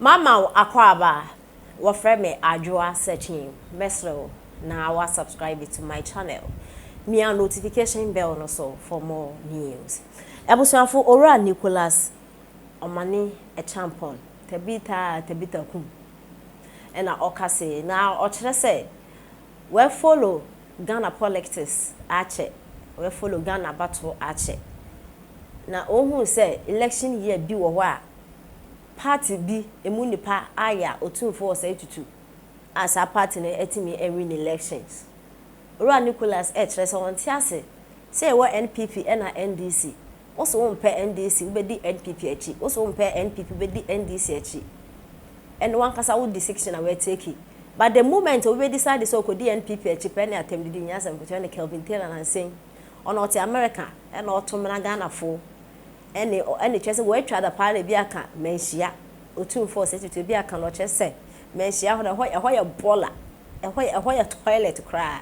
Mama wo akwaaba, wɔfrɛ me Adwoa Sekyim, mɛsrɛ wo na wa subscribe to my channel, mia notification bell no so for more news. Abusuafo, Owura Nicholas Omane Acheampong, Tabitha Tabitha Kum, ɛna ɔka se, na ɔkyerɛ sɛ wɛ follow Ghana politics akyɛ, wɛ follow Ghana abatoɔ akyɛ, na ohuu sɛ election year bi wɔ hɔ a, party bi emu nipa ayɛ a Otumfoɔ Osei Tutu a saa party no atumi awin elections. Owura Nicholas ɛkyerɛ sɛ ɔnte ase sɛ yɛwɔ NPP ɛna NDC, wo se wompɛ NDC wobɛdi NPP akyi, wo se wompɛ NPP wobɛdi NDC akyi. Ɛno wankasa wo decision a woatake. But the moment obi bɛ decide sɛ ɔkɔdi NPP akyi pɛ ne atɛmdidi nyɛ asɛm ketewa ne Kelvin Taylor nansɛn ɔno ɔte America ɛna ɔto mena Ghanafoɔ ɛne ɛne kyerɛ sɛ wɔatwa adapaa na ebi aka manhyia Otumfoɔ sɛ tutu ebi aka no ɔkyerɛ sɛ manhyia hɔ no ɛhɔ ɛhɔ yɛ bɔla ɛhɔ yɛ ɛhɔ yɛ toilet koraa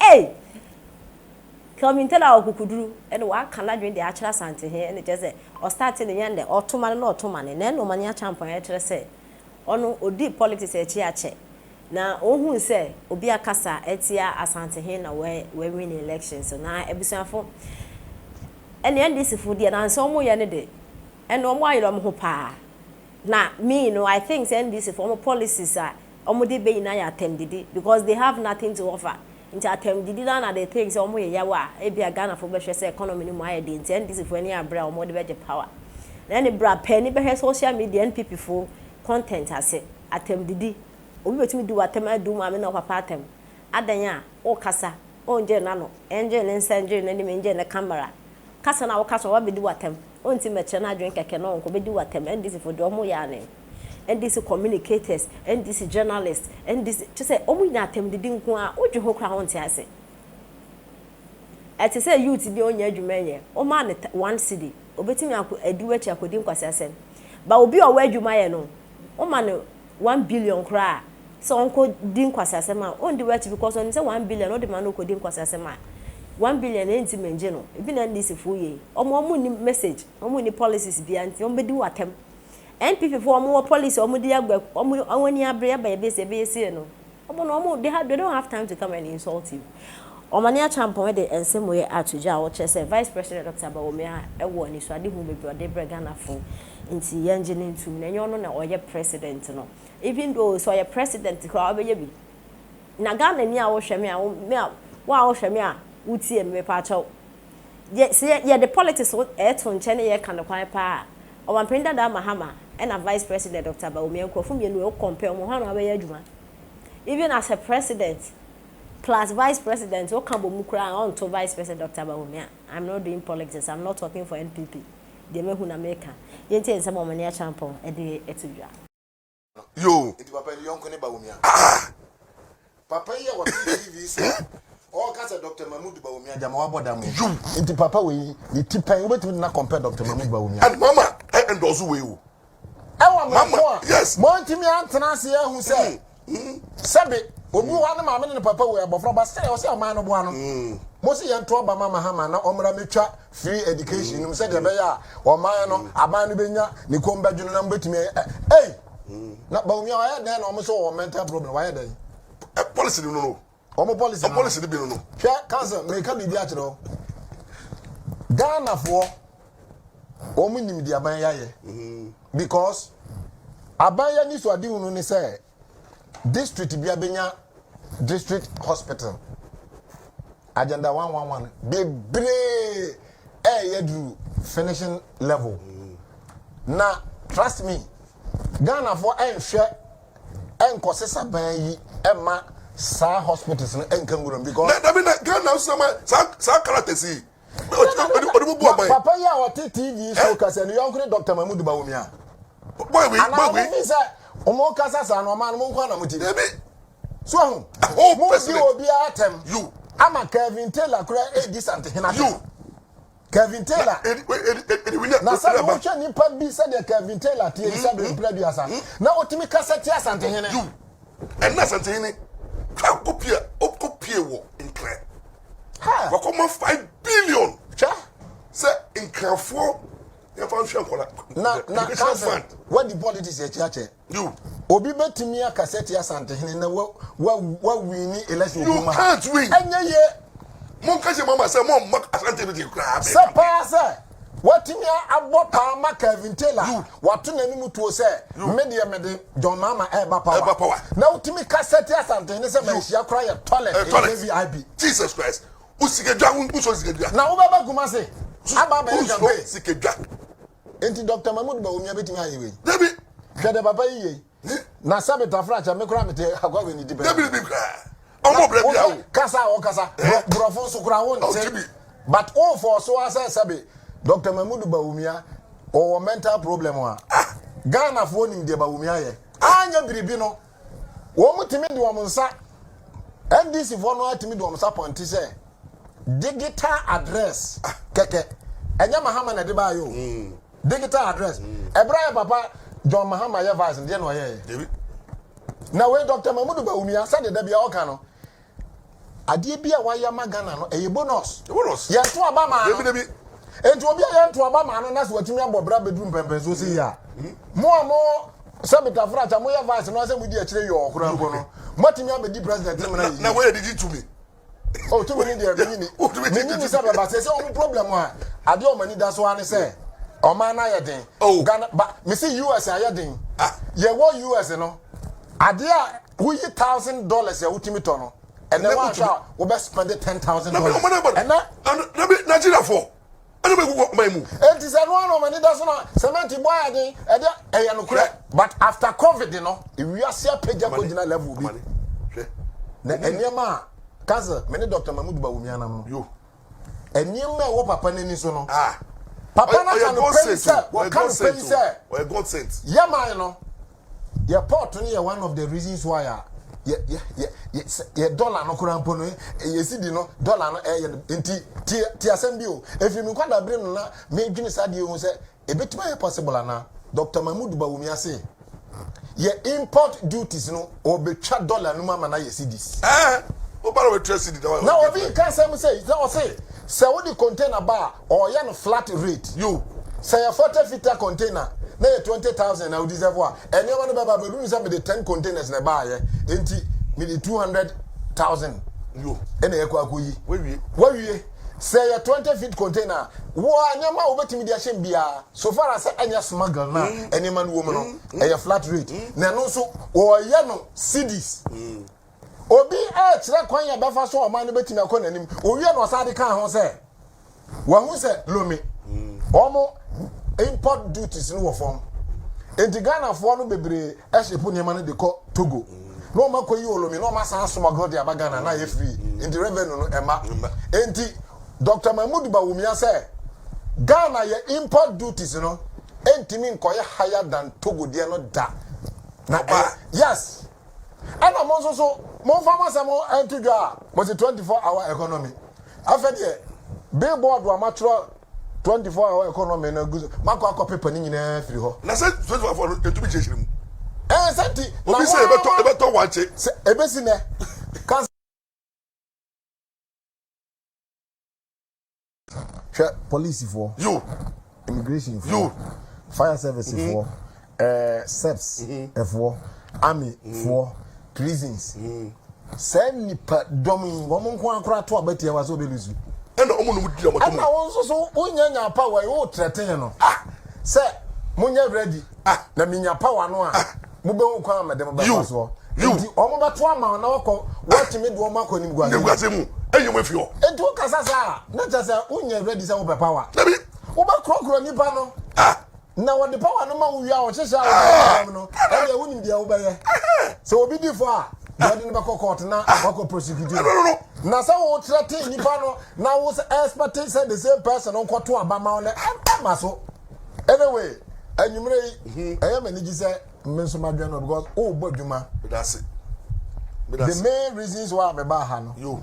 ei Kelvin Taylor wɔ kukuduru ɛne waka n'adwene de akyerɛ Asantehe ɛne kyerɛ sɛ ɔstarte ne nyɛ ndɛ ɔtoma no na ɔtoma ne na ɛna ɔmane akyampɔn ɛkyerɛ sɛ ɔno ɔdi politics akyi akyɛ na ohun sɛ obi akasa atia Asantehe na wɔ win elections na abusuafo ɛne NDC fo deɛ nansa wɔn yɛ ne de ɛna wɔn ayerɛ wɔn ho paa na me no I think sɛ NDC fo wɔn policies a wɔn de bɛ nyinaa yɛ atɛmdidi because they have nothing to offer nti atɛmdidi na na they think sɛ wɔn yɛ yawa a ebi a Ghana fo bɛhwɛ sɛ economy no mu ayɛ den nti NDC fo ani abere a wɔn de bɛgye power na ɛne bra pɛɛ bɛhwɛ social media NPP fo content ase atɛmdidi obi bɛtumi di w'atɛm adu maame na ɔpapa atɛm adan a ɔkasa ɔngye n'ano ɛngye ne nsa ngye n'anim ngye ne camera kasa na wɔkasa wɔabɛdi w'atɛm ɔnti mɛkyerɛ n'adwene kɛkɛ na ɔnkɔ bɛdi w'atɛm. NDC fo deɛ ɔmo yɛ ane NDC communicators, NDC journalists, NDC kyerɛ sɛ ɔmo nyina atɛm didi nko a wodwe ho koraa wɔnte ase. Ɛte sɛ youth bi a ɔnyɛ adwuma nyɛ ɔmaa ne 1 cedi obetumi akɔ adi w'akyi akɔdi nkwasi asɛm ba obi a ɔwɔ adwuma yɛ no ɔma no 1 billion koraa sɛ ɔnkɔ di nkwasi asɛm a ɔndi w'akyi because ɔnim sɛ 1 billion ɔde ma no ɔkɔdi nkwasi asɛm a 1 billion ɛnti mɛngye no. Ebi na NDC fo yɛ ɔmo ni message, ɔmo ni policies bia nti ɔmo bɛdi w'atɛm. NPP fo ɔmo wɔ policy ɔmo de agba ɔmo ani abere aba ebe sɛ ebe esie no ɔmo no ɔmo they don't have time to come and insult you. Ɔmane Acheampong de nsɛm wɔ ato gya a wɔkyerɛ sɛ Vice President Dr. Bawumia ɛwɔ anisoadehu bebree ɔde brɛ Ghanafo nti yɛngye ne ntum na ɛnyɛ ɔno na ɔyɛ president no, even though sɛ ɔyɛ president koraa ɔbɛyɛ bi na Ghana ni a wɔhwɛ me a me a wo a wɔhwɛ me a wotie me mepa akyɛw yɛ sɛ yɛde politics ɛɛto nkyɛn ne yɛka no kwan paa ɔmampanin dada Mahama ɛna Vice President Dr. Bawumia nkurɔfo mmienu ɛwɔ compare wɔn hɔ na wɔbɛyɛ adwuma even as a president plus vice president woka bɔ mu koraa ɔnto Vice President Dr. Bawumia. I'm not doing politics, I'm not talking for NPP. Deɛ mehu na meka. Yɛntie nsɛm a Ɔmane Acheampong ɛde ɛto dwa. Yo. Nti papa yi yɔnko ne Bawumia papa yi a wɔte TV so ɔka sɛ Dr Mahmood Bawumia gyama wabɔ dam yi nti papa wei ne ti pɛn wobɛtumi de na compare Dr Mahmood Bawumia? And mama ɛ endorse wei o. Ɛwɔ Mama, mmerɛko a mɔntumi antena ase ahu sɛ sɛbe obi wɔ hɔ ne maame ne ne papa wei abɔfra ba sɛ ɔsɛ ɔman no boa no mo sɛ yɛnto aba ma Mahama na ɔmmra metwa free education no mu sɛdeɛ ɛbɛyɛ a ɔman no aban no bɛnya ne kɔn bɛdwene na mobɛtumi ei na Bawumia wayɛ dɛn na ɔmo sɛ ɔwɔ mental problem wayɛ dɛn? Ɛ policy no. Ɔmo policy ɔ no policy ni bi no. Hwɛ council meka biribi akyerɛ wo. Ghanafoɔ wɔn nim deɛ aban yɛayɛ because aban yɛ ni so ade hunu ne sɛ district bi abɛnya district hospital. Agenda 111 bebree ɛyɛ duru finishing level na trust me, Ghanafoɔ ɛnhwɛ ɛnkɔsesa ban yi ɛma saa hospitals no ɛnka nwuram because Na dabi na Ghana nso ma saa characters yi ɔde mu bu aban. Papa yi a ɔte TV so kasa no yɔnko ne Dr Mahmood Bawumia. Boy wei anaa boy wei ɔmo fi sɛ ɔmo kasa saa no ɔmo ano mo nkɔ na mo ti dabi so ɔho whole mo di president. Obiara tɛm You. Ama Kevin Taylor kura edi Santehene You. Kevin Taylor edi edi edi wi na sɛ aba wohwɛ nipa bi sɛdeɛ Kevin Taylor tie sɛ bere mpere 30 na otumi kasa tia Santehene. You ɛnna Asantehene twa kopie okopie wɔ Nkran Ha wakɔma 5 billion hwɛ sɛ Nkranfoɔ. Yɛn fa nhwɛ nkɔla. Na na Educational council fund. wadi politics akyi akyɛ. You. Obi bɛtumi akasa tia Asantehene na wa wa wa wini election You wɔ kurom ha. can't win. Ɛnyɛ yie. Mo nka kyerɛ mama sɛ mo mma Asante region koraa bɛɛ. Sɛ paa sɛ watumi abɔ paa ma Kevin Taylor You. wato n'anim tuo sɛ me deɛ mede John Mahama ɛreba power. Ɛreba power. Na wotumi kasa tia Asantehene sɛ manhyia koraa yɛ toilet Eh, ɛyɛ toilet. VIP. Jesus Christ. Wo sikadwa wo nsɔ sikadwa. Na wobɛba Kumasi aba abɛyɛ Wonsɔ campaign. sikadwa. Enti Doctor Mahmood Bawumia bɛtumi ayɛ wei? Dabi. Hwɛ deɛ papa yi yɛ yi. Na sɛ metafra kyɛ me koraa mete akwa wei ne di pɛɛ. Dabi dabi koraa. Ɔmo brɛ bi awo. Kasa a ɔkasa borɔfo nso koraa wonte. But wofɔɔ so ara sɛ sɛbe Doctor Mahmood Bawumia ɔwɔ mental problem a. Ghanafoɔ nim deɛ Bawumia yɛ. Anyɛ biribi no wɔn tumi de wɔn nsa NDC foɔ no ara tumi de wɔn nsa pɔnte sɛ digital address kɛkɛ ɛnyɛ Mahama na ɛde baayɛ o mm. digital address mm. ɛberɛ a yɛ papa John Mahama yɛ vice deɛ na ɔyɛɛ na wei Dr. Mahmudu Bawumia sɛdeɛ da bia ɔka no Adeɛ bi a wayɛ ama Ghana no, ɛyɛ bonus. Bonus. Yɛnto aba maa no. Dabi dabi. Enti obi a yɛnto aba maa no na sɛ watumi abɔ bra bɛduru mpɛmpɛnsoɔ sɛ yi a, mo a mo sɛ betafrakya moyɛ vice no asɛ modi akyire yɔɔ koraa mpo no, moatumi abɛdi president no mena yɛyi. Na wɔyɛ didi tumi. Oh, tumi ni deɛ menyini. Menyini sɛ bɛba sɛ sɛ ɔmo problem a adeɛ ɔmo ani da so ara ne sɛ ɔman no ayɛ den. Oh. Ghana ba mesi US ayɛ den. Ah. Yɛwɔ US no adeɛ a Woyi $1,000 a wotumi tɔ no, ɛnɛ woanhwɛ a wobɛ spend $10,000. Ɛnɛ. Dabi Nigeriafoɔ ɛna bɛ gugu ɔman mu. Enti sɛ ɛno ara na wɔn ani da so na cement bɔ ayɛ den ɛde ɛyɛ nokorɛ but after covid no ewiase apagya kɔ gyina level bi. Na nneɛma a council me ne Dr. Mahmood Bawumia nam no. Nneɛma a ɛwɔ papa n'ani so no. Ah. Papa no aka no pɛn sɛ wɔka no pɛn sɛ. Ɔyɛ God sent. Yɛ man no. Yɛ port no yɛ one of the reasons why a yɛ yɛ yɛ yɛ yɛ dollar no koraa mpo no yɛ cedi no dollar no ɛyɛ no nti tie tie asɛm bi o efiri mi nkwadaa bere no na medwene saa adeɛ ho sɛ ebetumi ayɛ possible anaa Dr. Mahmood Bawumia se yɛ import duties no ɔbɛtwa dollar no mu ama no ayɛ cedis. Ɛɛ o ba na wɔatua cedi na na obi nka asɛm sɛ sɛ ɔse sɛ wode container ba a ɔyɛ no flat rate. Yo. Sɛ yɛ 40 fita container na yɛ 20,000 na wodi sɛfo a, nneɛma no bɛba bɛduru sɛ mede 10 containers na ɛbaayɛ nti mede 200,000 Yo. ɛna ɛkɔ akɔyi. Wawie. Wawie. Sɛ yɛ 20 feet container a, wo a nneɛma a wobɛtumi de ahyɛ mu biara, so far as sɛ ɛnyɛ smuggle na nneɛma no wɔ mu no, ɛyɛ flat rate. Na ɛno nso wɔyɛ no cedis. Obi rekyerɛ kwan a ɛbɛfa so a ɔman no bɛtumi akɔ n'anim. Owie na ɔsan de kaa ho sɛ, wahu sɛ Lome, wɔn import duties no wɔ fam. Enti Ghanafoɔ no bebree ship nneɛma no de kɔ Togo. Na wɔn akɔyi wɔ Lome na wɔn asan asmuggle de aba Ghana na ayɛ free. Enti revenue no ɛma. Enti Dr. Mahmood Bawumia sɛ Ghana yɛ import duties no ntumi nkɔyɛ higher than Togo deɛ no da. Na ɛyɛ, yes. Ɛna mo nso so momfa mo asɛm nto dwa a mo se 24 hour economy. Afɛ deɛ billboard a matwerɛ 24 hour economy no agu so makɔ akɔ pepa ne nyinaa firi hɔ. Na sɛ 24 hour no ɛtumi kyerɛkyerɛ mu. Ɛɛ sɛ nti. Obi sɛ ɛbɛtɔ ɛbɛtɔ wankye. Sɛ ɛbɛsi nɛ. Hwɛ polisifoɔ, immigration foɔ, fire service mm-hmm. foɔ, ɛɛ eh, seps mm-hmm. foɔ, army mm-hmm. foɔ, prisons. Saa nipa dɔm yi wɔn nko akora to abɛtia wa sɛ ɔbɛ lusu. Ɛna wɔn nom di wɔn to mu. Ɛna wɔn nso so wonya nya power yi o tẹrɛtɛn no. Ah. Sɛ mo nyɛ ready. Ah. Na mi nya power no a. Ah. Mobɛhu kwan a mede mo bɛfa soɔ. Enti wɔn bɛto ama wo na wɔkɔ wɔatumi de wɔn akɔ animguase mu. Animguase mu. Ɛyi wɔn afi hɔ. Enti wokasa saa a, na kyerɛ sɛ wonyɛ ready sɛ wopɛ power. Dabi. Wobɛkorɔkorɔ nnipa no. Ah. Na wɔde power no ma wo wie a wɔhyehyɛ a wɔde wɔn no, ɛdeɛ wonim deɛ wobɛyɛ. Sɛ obi di fɔ a, deɛ ɔde no bɛkɔ court na wakɔ prosecute no. Na sɛ wo threaten nipa no na wo expect sɛ the same person no nkɔto aba ma wo no, ɛmma so. Anyway, anwummerɛ yi, ɛyɛ m'anigye sɛ me nso madwɛn no because wobɔ adwuma. Medase. The main reasons why mebaa ha no, Yo.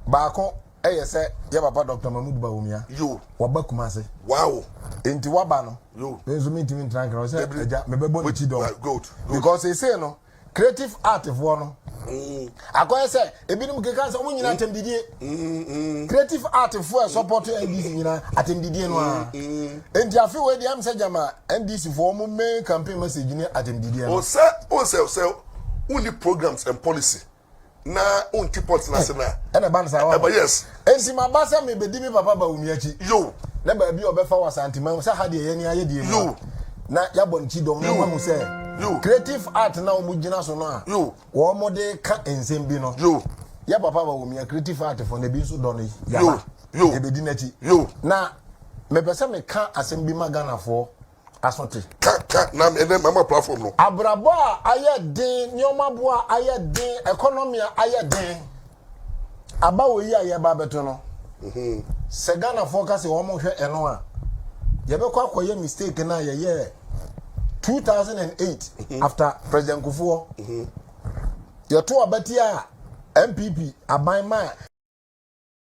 baako ɛyɛ sɛ yɛ papa Dr. Mahmood Bawumia, Yo. waba Kumase. Wow. Enti waba no, Yo. me nso mentumi ntena nkra sɛ agya mebɛbɔ ne ti dɔm. Good. Because seesei no, Creative art foɔ no akɔyɛ sɛ ebinom keka sɛ wɔn nyinaa atɛmdidie. Creative art foɔ a support NDC nyinaa atɛmdidie no ara. Nti afe wei deɛ ɛm sɛ gyama NDC foɔ wɔn main campaign message ne atɛmdidie no. Ɔsɛ ɔsɛ sɛ wonni programs and policy na wonti politics no ase no a. Ɛna ɛba no saa wa. Ɛba yes. Nti maba sɛ mebɛdi me papa Bawumia akyi. Yo. Na baabi a ɔbɛfa wɔ Asanteman mu sɛ ha deɛ yɛn ani ayɛ deɛ mu a. Na yɛabɔ ne kyidɔm na wɔahu sɛ creative art na wɔn gyina so no a wɔn de ka nsɛm bi no. Yɛ papa Bawumia creative art fo no ebi nso dɔ no yaba. Yɛbɛdi n'akyi. Na mepɛ sɛ meka asɛm bi ma Ghanafoɔ aso te. Ka ka na ɛnɛ mama platform no. Abrabɔ a ayɛ den, nneɛma bo a ayɛ den, economy a ayɛ den. Aba wɔ yi a yɛba abɛto no, sɛ Ghanafoɔ ka sɛ wɔn hwɛ ɛno a, yɛbɛkɔ akɔyɛ mistake no a yɛyɛɛ 2008 after President Kufuor. Yɛto aba tia NPP aban maa.